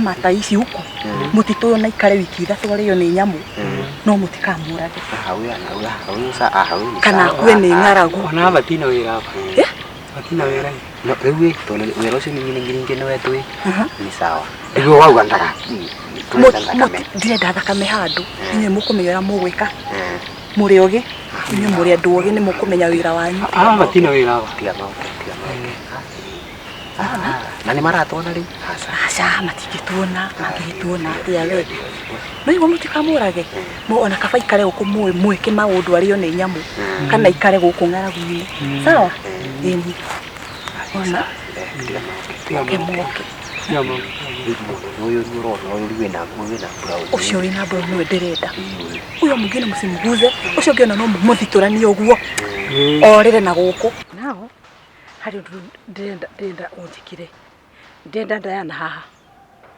Nyama ta ici huku mũtitũ ũyũ na ikare wiki 3 arĩo nĩ nyamũ no mũtikamũrage. Huyu Kana akue nĩ ng'aragu. Ona batina wĩra aba. Eh? Batina wĩra. No rĩu ĩ tondũ wĩra ũcio ningĩ ningĩ nĩ wetu ĩ ni sawa. Rĩu wauga ndaka tũrenda thakame. Ndirenda thakame handũ. Inyuĩ mũkũmenya ũrĩa mũgwĩka. Mũrĩ ogĩ. Inyuĩ mũrĩ andũ ogĩ nĩ mũkũmenya wĩra wanyu. Aba batina wĩra aba. Tiga maũke, tiga maũke. Na nĩ maratuona rĩu? Aca. Aca matingĩtuona, mangĩgĩtuona atĩa we. No igua mũtikamũrage. Ona kaba ikare gũkũ mwĩke maũndũ arĩo nĩ nyamũ kana ikare gũkũ ng'aragu-inĩ. Sawa? Ĩni. Ona Tiga maũke. Tiga moke maũke. moke. Tiga maũke. Rĩu mũndũ ũyũ nĩ ũrona ũyũ rĩu wĩna wĩna brown. Ũcio wĩna brown nĩwe ndĩrenda. Ũyũ mũngĩ nĩ mũcimuguze, ũcio ũngĩ ona no mũthitũranie ũguo. Orĩre na gũkũ. Nao harĩ ũndũ ndĩrenda ndĩrenda ũnjĩkĩre. Ndĩrenda Diana haha.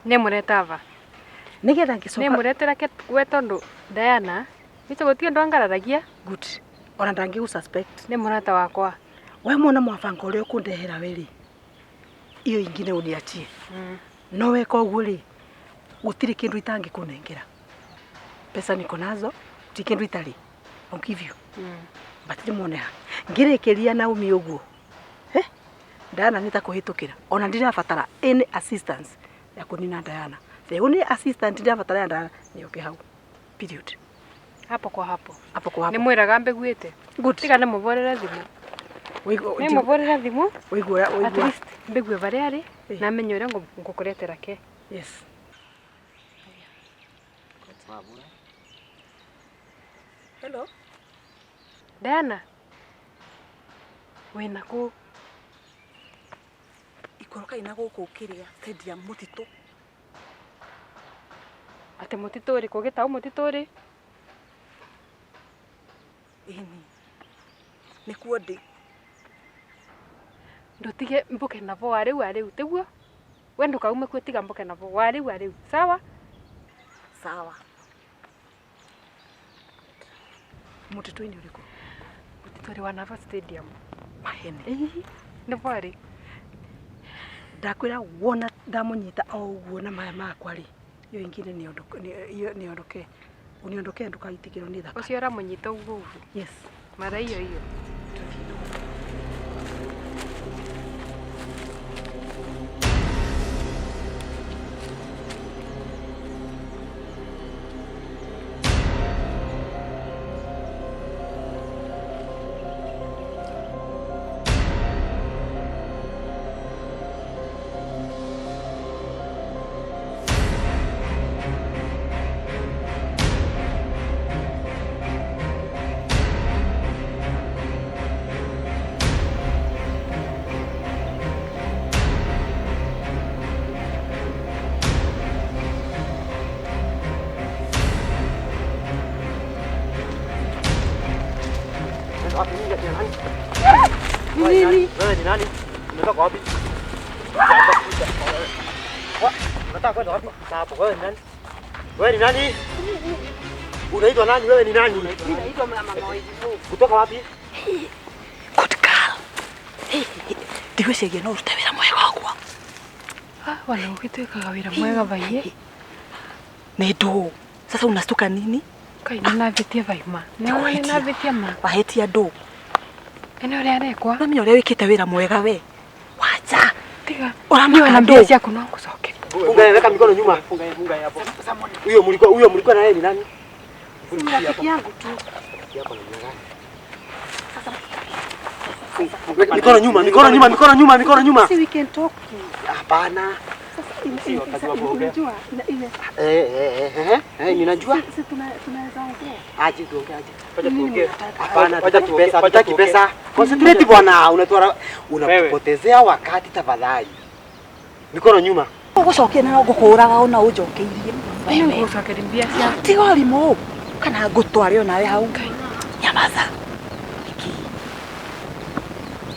Nĩ mũreta ava. Nĩgetha Nĩ ngĩcoka mũretera ke we tondũ Diana nĩcho gũtirĩ ũndũ angararagia. Good. Ona ndangĩgũ suspect. Nĩ mũrata wakwa. We mwona mwabanga ũrĩa ũkũndehera we rĩ, iyo ingine uniachie. No weka ũguo rĩ, gũtirĩ kĩndũ itangĩkũnengera. Pesa niko nazo, gũtirĩ kĩndũ itarĩ. I'll give you. But rĩmwe ha. Ngĩrĩkĩria Naomi ũguo. Eh? Diana nĩ ta kũhĩtũkĩra. Ona ndirabatara any assistance ya kũnina Diana. The only assistant ndirabatara ya Diana nĩ oke hau. Period. Hapo kwa hapo. Hapo kwa Nĩ hapo. mwĩraga mbiguĩte. Good. Tiga nĩ mũbũrĩre thimũ. Wĩigua Nĩ mũbũrĩre thimũ. wĩigua At wĩigua. least mbigue barĩa arĩ Eh. na menye ũrĩa ngũkũretera ke. Yes. Hello. Diana. Wĩna kũ? Ikorokai na gũkũ kĩrĩa stadium mũtitũ. Atĩ mũtitũ ũrĩkũ gĩtaũ mũtitũ ũrĩ? Ĩni. Nĩkuo ndĩ. Ndũtige mbũke nabo warĩu warĩu tiguo? We ndũkaume kuo tiga mbũke nabo warĩu warĩu. Sawa? Sawa. Mũtitũ-inĩ ũrĩkũ? Mũtitũ ũrĩ wa Nava Stadium. Maheni. Ĩĩ, nĩbo arĩ. Ndakwĩra wona ndamũnyita o ũguo na maya makwa rĩ, iyo ingine niondoke. Uniondoke ndũkaitĩkĩrwo nĩ thakame. Ũcio ũramũnyita ũguo ũguo. Yes. Mara hiyo hiyo. Wewe ni nani? Umetoka wapi? Unataka kwenda wapi? Hapo wewe ni nani? Wewe ni nani? Unaitwa nani? Wewe ni nani? Mimi naitwa Mama Wairimu. Kutoka wapi? Good girl. Ndigwĩciria no ũrute wĩra mwega wakwa. Wana ũgĩtuĩkaga wĩra mwega baiye. Nĩ ndũ. Sasa unastuka nini? Kai nĩ nabĩtie baima. Nĩ Ndĩkũhĩtia. nabĩtie ma. Wahĩtia ndũ. Ene ũrĩa arekwa. Ũramenya ũrĩa wĩkĩte wĩra mwega we. Wacha. Tiga. Ũramaka Niĩ ona mbia ndũ. ciaku no ngũcokerie. Funga, weka mikono nyuma. Funga, funga hapo. Huyo mlikuwa na yeye ni nani? Si rafiki yangu tu. Yako namna gani? Mikono nyuma, mikono nyuma, mikono nyuma, mikono nyuma. Si we can talk. Hapana. Sasa Si wakati wa kuongea. unajua ina Ninajua. si tunaweza ongea. Aje tuongee aje. Nini mnataka? Hapana, hatutaki pesa, hatutaki pesa. Concentrate bwana, unatuara unapotezea wakati tafadhali. Mikono nyuma. Ũgũcokia na ngũkũraga ona ũnjokeirie. Nĩ ngũgũcokeria mbia ciaku. Tiga ũrimũ. Kana ngũtware onawe hau. Nyamaza. Niki.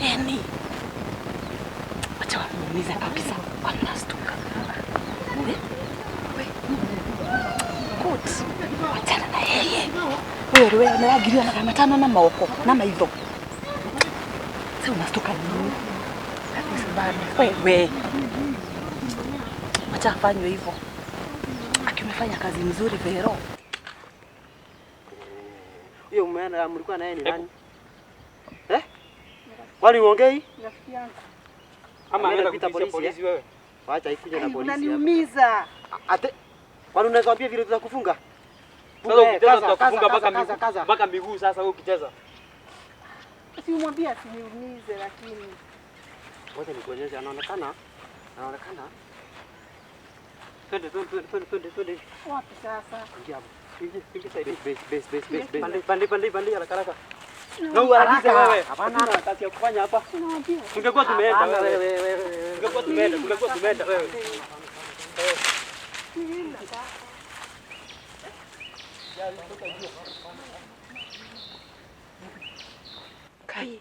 Eni. Wacha wamuumize kabisa. Wanastuka. Good. Wachana na yeye. Wewe wewe na 500 na maoko na maitho. Sasa unastuka nini? Wewe. Acha afanywe hivyo. Akimefanya kazi mzuri Vero. Huyo mumeana mlikuwa naye ni nani? Eh? Kwani uongei? Rafiki yangu. Ama Ameenda anaenda kuita kuita polisi, polisi wewe. Wacha ikuje na Ai, polisi. hapa. Unaniumiza. Ate kwani unaweza kuambia vile tutakufunga? Sasa ukicheza Kaza, tutakufunga kaza, mpaka kaza, miguu. kaza. Mpaka miguu sasa wewe ukicheza. Si umwambie asiniumize lakini. Ngoja nikuonyeshe anaonekana. Anaonekana. Twende twende twende twende twende twende. Wapi sasa? Ingia hapo. Ingia ingia side. Base base base base base. Pande pande pande pande haraka haraka. Na uharakishe Haraka. wewe. Hapana. Hatuna kazi ya kufanya hapa. Unawaambia. Tungekuwa tumeenda Hapana, wewe. wewe wewe wewe. Tungekuwa tumeenda, tungekuwa tumeenda wewe. Kai.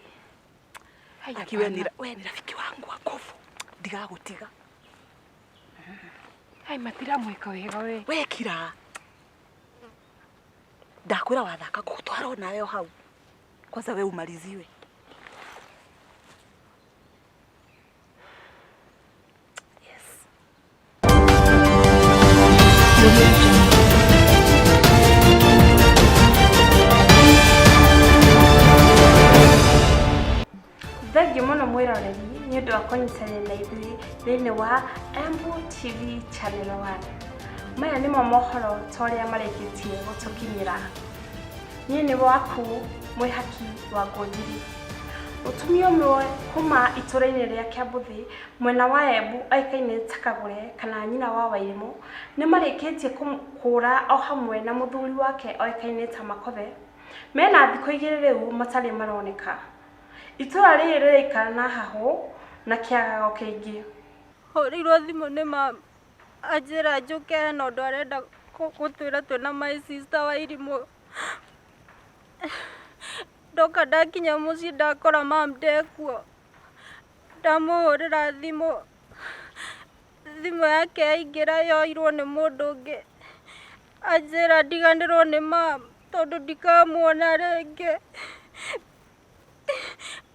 Aki we ni we ni rafiki wangu wa nguvu. Ndigagutiga. Ai matiramwĩka wega we. We kira. Ndakwĩra wathaka ngũgũtwara onawe o hau. Kwanza we umaliziwe. Yes. Thengiũ mũno mwĩroreri nĩ ũndũ wa kũnyitanĩra na ithuĩ thĩinĩ wa Embu TV Channel 1. Maya nĩmo mohoro ta ũrĩa marĩkĩtie gũtũkinyĩra. Niĩ nĩ waku mwĩhaki wa Ngũnjiri. Mũtumia ũmwe kuma itũra-inĩ rĩa Kĩambuthi mwena wa Embu oĩkaine ta Kagũre kana nyina wa Wairimũ nĩ marĩkĩtie kũra o hamwe na mũthuri wake oĩkaine ta Makothe. Mena thikũ igĩrĩ rĩu matarĩ maroneka. Itũra rĩrĩ rĩraikara na hahũ na kĩagago kĩingĩ. Hũrĩirwo thimũ nĩ mama anjĩra njũke hena ũndũ arenda gũtwĩra twĩna my sister Wairimũ. Ndoka ndakinya mũciĩ ndakora mam ndekuo. Ndamũhũrĩra thimũ, thimũ yake yaingĩra yoirwo nĩ mũndũ ũngĩ. Anjĩra ndiganĩrwo nĩ mam tondũ ndikamuona rĩngĩ.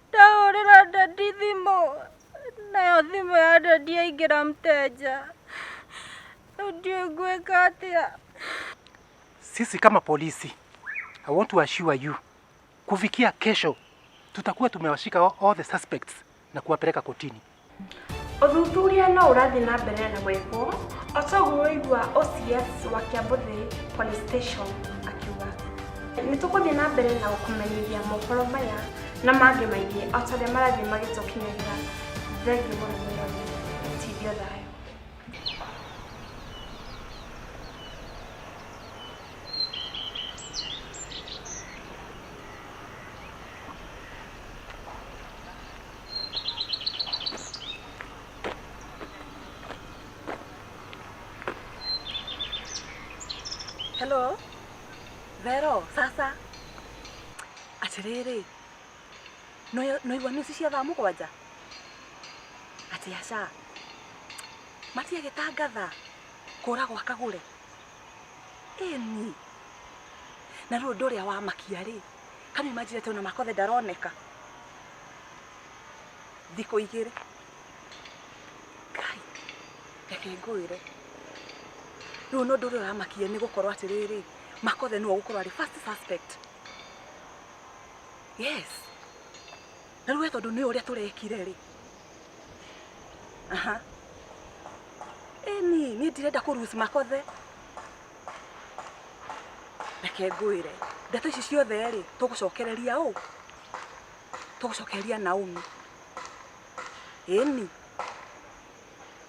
Ndahũrĩra daddy thimũ nayo thimũ ya daddy yaingĩra mteja. Rĩu ndiũĩ ngwĩka atĩa. Sisi kama polisi, I want to assure you, kufikia kesho tutakuwa tumewashika all the suspects na kuwapeleka kotini. Ũthuthuria no ũrathiĩ na mbere na gwĩkwo o toguo ũraigua OCS wa Kĩambuthi Police Station akiuga. Nĩ tũgũthiĩ na mbere na gũkũmenyithia mohoro maya na mangĩ maingĩ o ta ũrĩa marathiĩ magĩtũkinyagĩra. Thengiũ mũno mwĩroreri, tithio thayũ. Hello. Vero, sasa. Atiriri. No no igua news cia thaa mũgwanja. Ati aca. Matiagĩtangatha kũra gwa Kagũre. Ĩni. Na rĩu ũndũ ũrĩa wamakia rĩ, can you imagine atĩ ona Makothe ndaroneka. Thikũ igĩrĩ. Ngai, reke ngwĩre. Rĩu no ũndũ ũrĩa ũramakia nĩ gũkorwo atĩrĩrĩ, Makothe nĩwe ũgũkorwo arĩ first suspect. Yes. Na rĩu we tondũ nĩ ũrĩa tũrekire rĩ. Aha. Ĩni, niĩ ndirenda kũ lose Makothe. Reke ngwĩre, ndeto ici ciothe rĩ, tũgũcokereria ũ? Tũgũcokereria Naomi. Ĩni.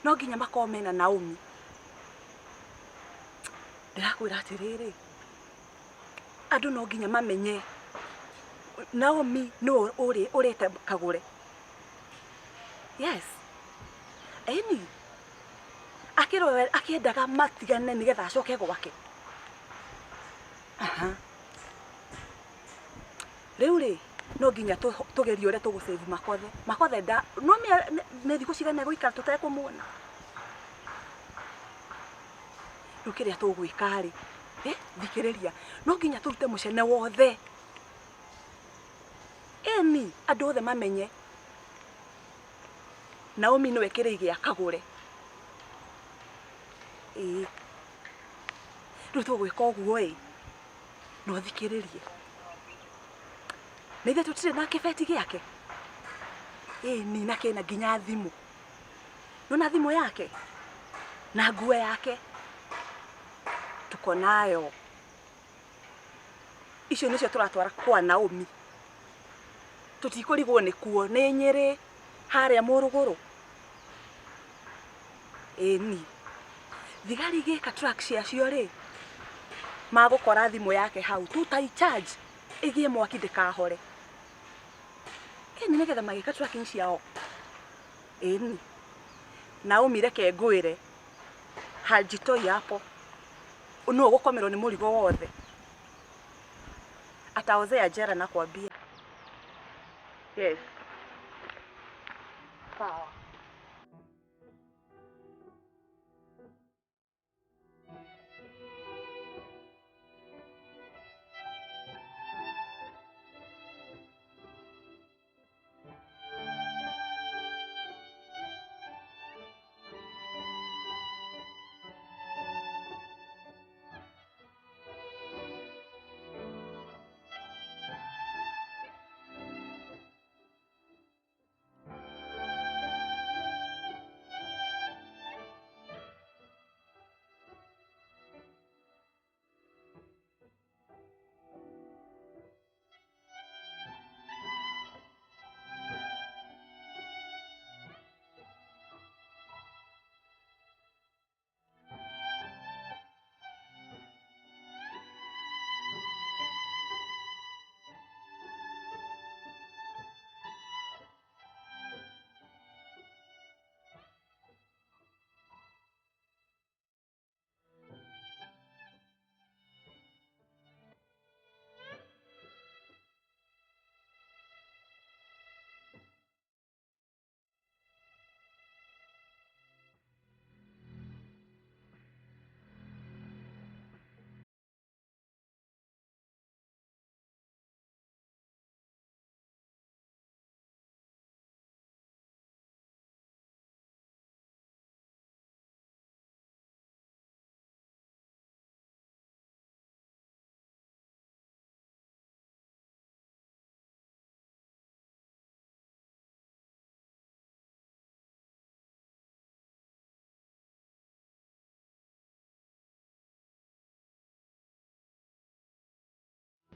No nginya makorwo mena Naomi. Ndĩrakwĩra atĩrĩrĩ, andũ no nginya mamenye Naomi nĩwe ũrĩte Kagũre. Yes. Ĩni. Akĩrwo akĩendaga matigane nĩgetha acoke gwake. Aha. Rĩu rĩ, no nginya tũgerie ũrĩa tũgũ save Makothe. Makothe nda no nĩ thikũ cigana egũikara tũtekũmuona. Rĩu kĩrĩa tũgwĩka rĩ, thikĩrĩria, no nginya tũrute mũcene wothe. Ĩni, andũ othe mamenye Naomi nĩwe kĩrĩi gĩa Kagũre. Ĩĩ rĩu tũgwĩka ũguo ĩ no thikĩrĩrie na ithuĩ tũtirĩ na kĩbeti gĩake ĩĩ ni na kĩna nginya thimũ nona thimũ yake na nguo yake tuko nayo icio nĩcio tũratwara kwa Naomi tũtikũrigwo nĩ kuo nĩ Nyĩrĩ harĩa mũrũgũrũ ĩni thigari igĩka track ciacio rĩ magũkora thimũ yake hau tutaicharge ĩgĩe mwaki ndĩkahore ĩni nĩgetha magĩka tracking ciao ĩni Naomi reke ngwĩre hajitoi hapo nũ ũgũkomerwo nĩ mũrigo wothe ataozea jera nakwambia. Yes. Sawa.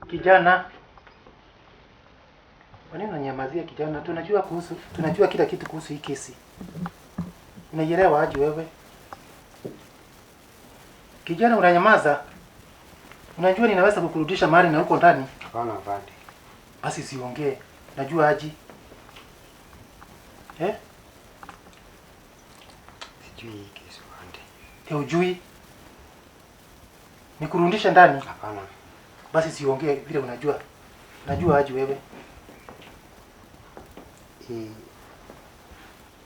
Kijana, kwa nini unanyamazia kijana? Tunajua kila kitu kuhusu hii kesi. Unaielewa aje wewe? Kijana unanyamaza. Unajua ninaweza kukurudisha mahali na huko ndani? Hapana afande. Basi siongee. Najua aje. Eh? Sijui hii kesi afande. Hujui? Nikurudishe ndani? Hapana. Basi siongee vile unajua. Najua aje wewe.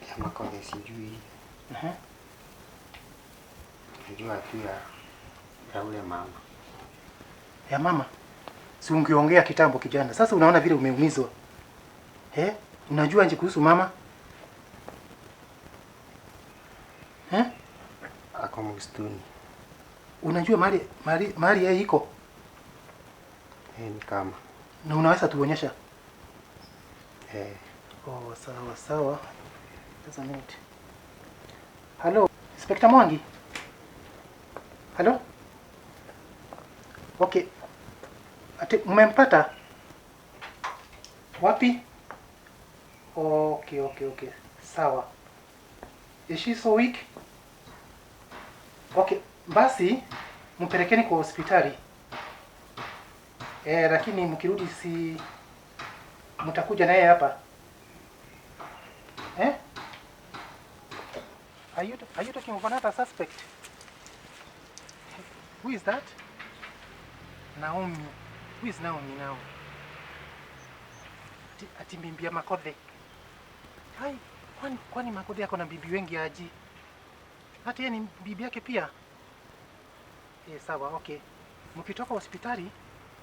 Ya Makothe sijui. Najua tu ya ule mama. Ya mama? Si ungeongea kitambo kijana. Sasa unaona vile umeumizwa. Eh? Unajua nje kuhusu mama? Eh? Ako msituni. Unajua mahali yeye iko? Ni kama. Na unaweza tuonyesha? Oh, sawa sawa. Just a minute. Hello, Inspector Mwangi. Hello? Okay. Ati mmempata? Wapi? Okay, okay, okay. Sawa. Is she so weak? Okay, basi mpelekeni kwa hospitali. Lakini mkirudi si mtakuja naye hapa. Eh? Are you talking of another suspect? Who is that? Naomi. Who is Naomi now? Ati bibi ya Makothe. Hai, kwani Makothe yako na bibi wengi aji? Hata yeye ni bibi yake pia. Sawa, okay. Mkitoka hospitali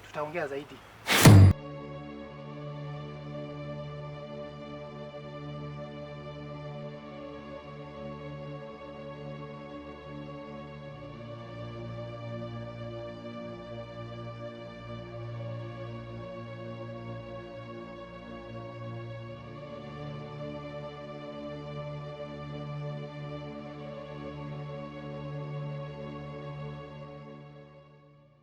tutaongea zaidi.